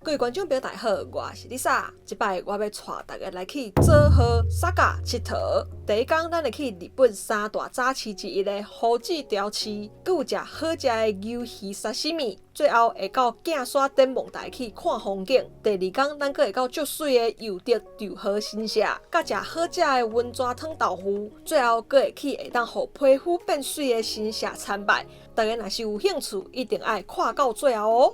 各位觀眾朋友大家好，我是麗莎。這擺我欲帶大家來去佐賀薩嘎𨑨迌。第一工，咱會去日本三大早市之一的湖子潮市，閣有食好食的牛魚沙西米。最後會到鏡山展望台去看風景。第二工，咱閣會到足媠的祐德稻荷神社，佮食好食的溫泉湯豆腐。最後閣會去會當予皮膚變媠的神社參拜。大家若是有興趣，一定愛看到最後哦。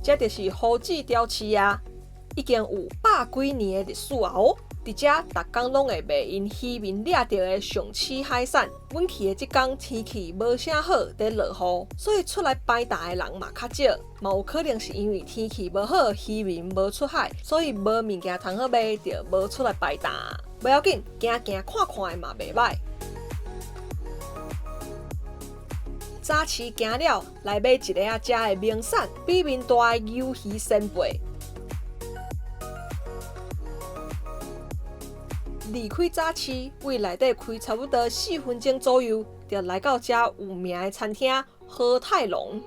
這就是湖子潮市啊，已經有百幾年的歷史啊哦。佇遮逐工攏會賣𪜶漁民掠著的上市海產。阮去的這工天氣無啥好，佇落雨，所以出來擺檔的人嘛較少。嘛有可能是因為天氣無好，漁民無出海，所以無物件通好賣，就無出來擺檔。無要緊，行行看看的嘛袂䆀。早市行了，來買一个仔遮的名產，比面大的牛魚仙貝。離開早市，位內底開差不多4分鐘左右，就來到遮有名的餐廳和泰隆。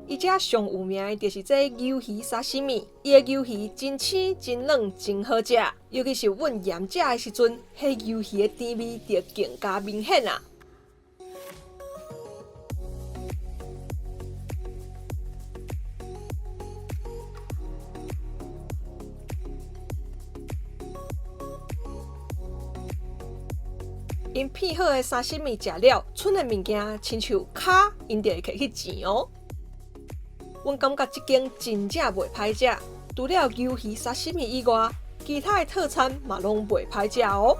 伊遮上有名的就是這牛魚沙西米，伊的牛魚真鮮、真軟、真好食，尤其是阮鹽食的時陣，彼牛魚的甜味就更加明顯啊！𪜶片好的沙西米食了，賰的物件親像跤，𪜶就會摕去煎哦。阮感覺這間真正袂歹食，除了牛魚沙西米以外，其他的套餐嘛攏袂歹食哦。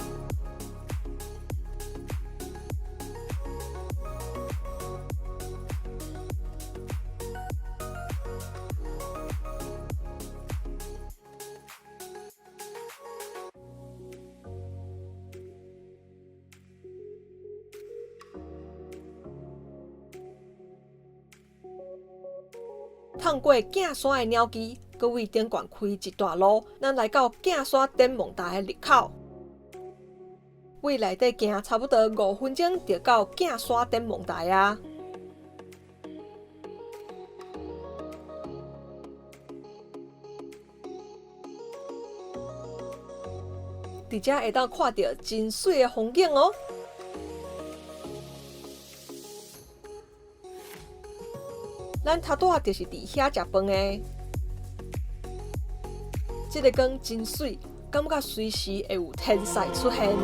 趟過鏡山的鳥居，閣位頂懸開一段路，咱來到鏡山展望台的入口。位內底行差不多5分鐘，就到鏡山展望台啊。佇遮會當看著真媠的風景哦。咱頭拄仔就是佇遐食飯的，這个光真媠，感覺隨時會有天使出現。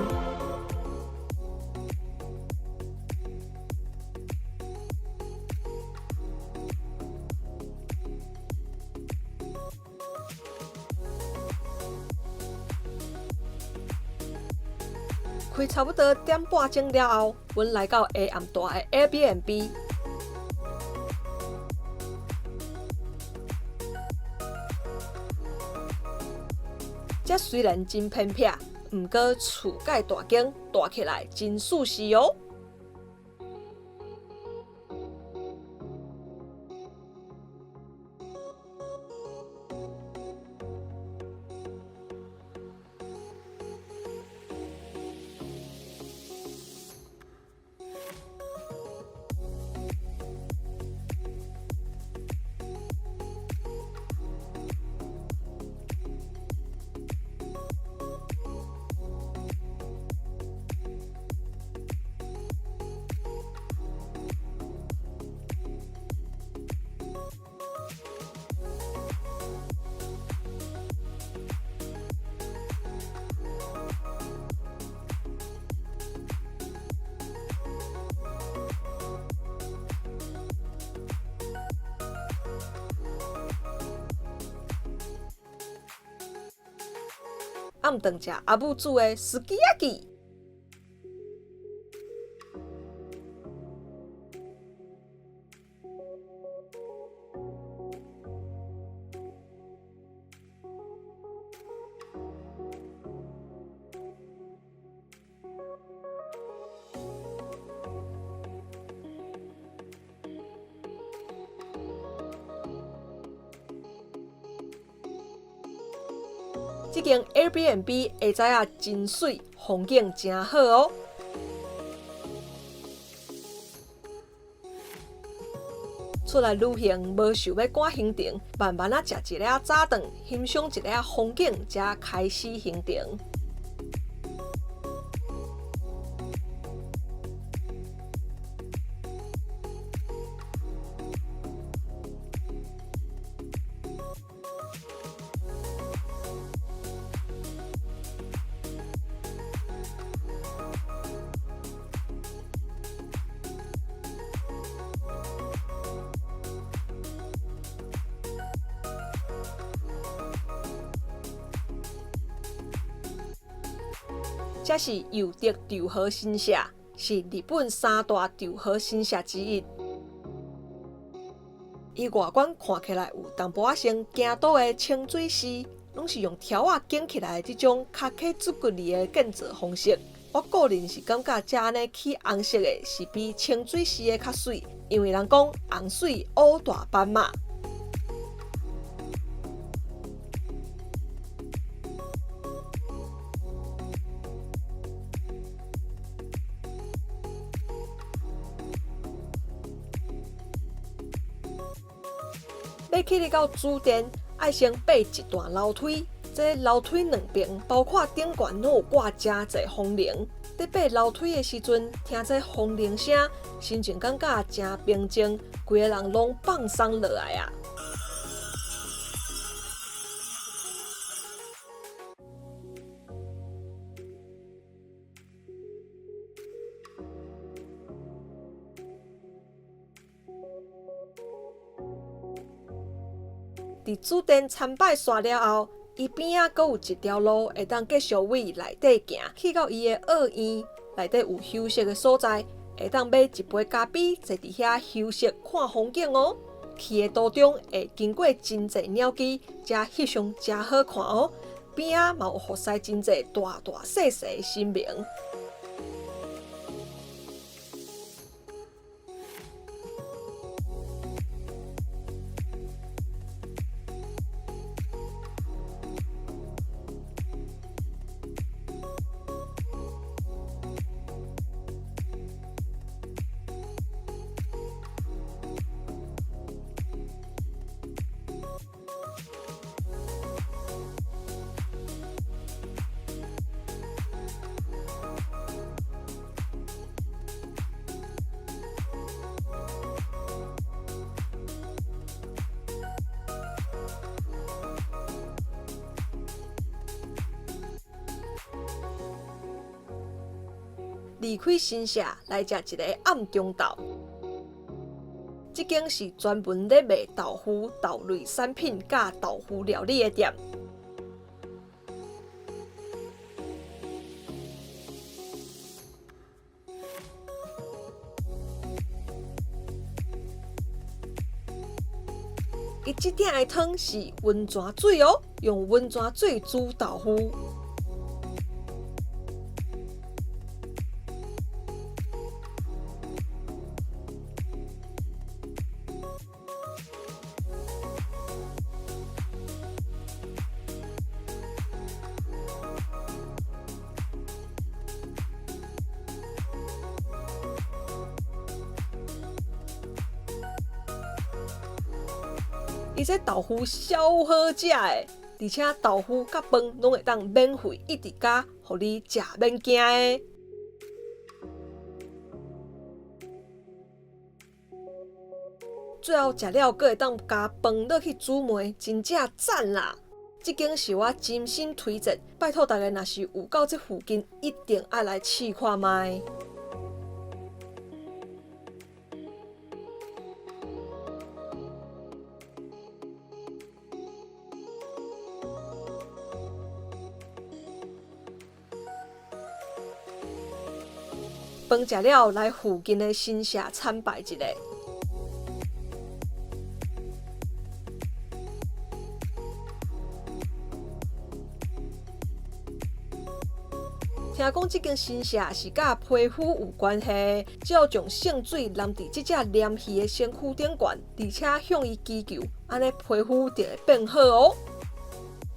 開差不多點半鐘了後，阮來到下暗住的 Airbnb。這雖然真偏僻，毋過厝蓋大間，住起來真舒適哦。暗頓食阿母煮的すき焼き。這間 Airbnb 下早仔真媠，風景誠好哦。出來旅行無想欲趕行程，慢慢仔食一下早頓，欣賞一下風景，才開始行程。這是祐德稻荷神社，是日本三大稻荷神社之一。伊外觀看起來有淡薄仔像京都的清水寺，攏是用條仔建起來的這種卡克作里的建造方式。我個人是感覺這按呢起紅色的，是比清水寺的較媠，因為人講紅水烏大斑嘛。欲去到主殿，愛先爬一段樓梯。這樓梯兩邊，包括頂懸，攏有掛誠濟風鈴。佇爬樓梯的時陣，聽這風鈴聲，心情感覺誠平靜，規个人攏放鬆落來啊！佇主殿參拜煞了後，伊邊仔閣有一條路會當繼續往內底行，去到伊的囁院內底有休息的所在，會當買一杯咖啡，坐佇遐休息看風景哦。去的途中會經過真濟鳥居，遮翕相誠好看哦。邊仔嘛有服侍真濟大大細細的神明。離開神社來食一个暗中豆，這間是專門咧賣豆腐、豆類產品佮豆腐料理的店。伊這鼎的湯是溫泉水哦，用溫泉水煮豆腐。伊這豆腐超好食的，而且豆腐佮飯攏會當免費一直加，予你食免驚的。最後食了，閣會當加飯落去煮糜，真正讚啦！這間是我真心推薦，拜託大家若是有到這附近，一定愛來試看覓。飯食了，來附近的神社參拜一下。聽講這間神社是佮皮膚有關係，只要將聖水淋佇這隻鯰魚的身軀頂懸，而且向伊祈求，按呢皮膚就會變好哦。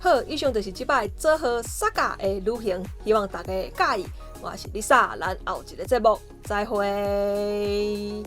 好，以上就是這擺佐賀佐賀的旅行，希望大家會佮意。我是 Lisa，咱後一个節目再會。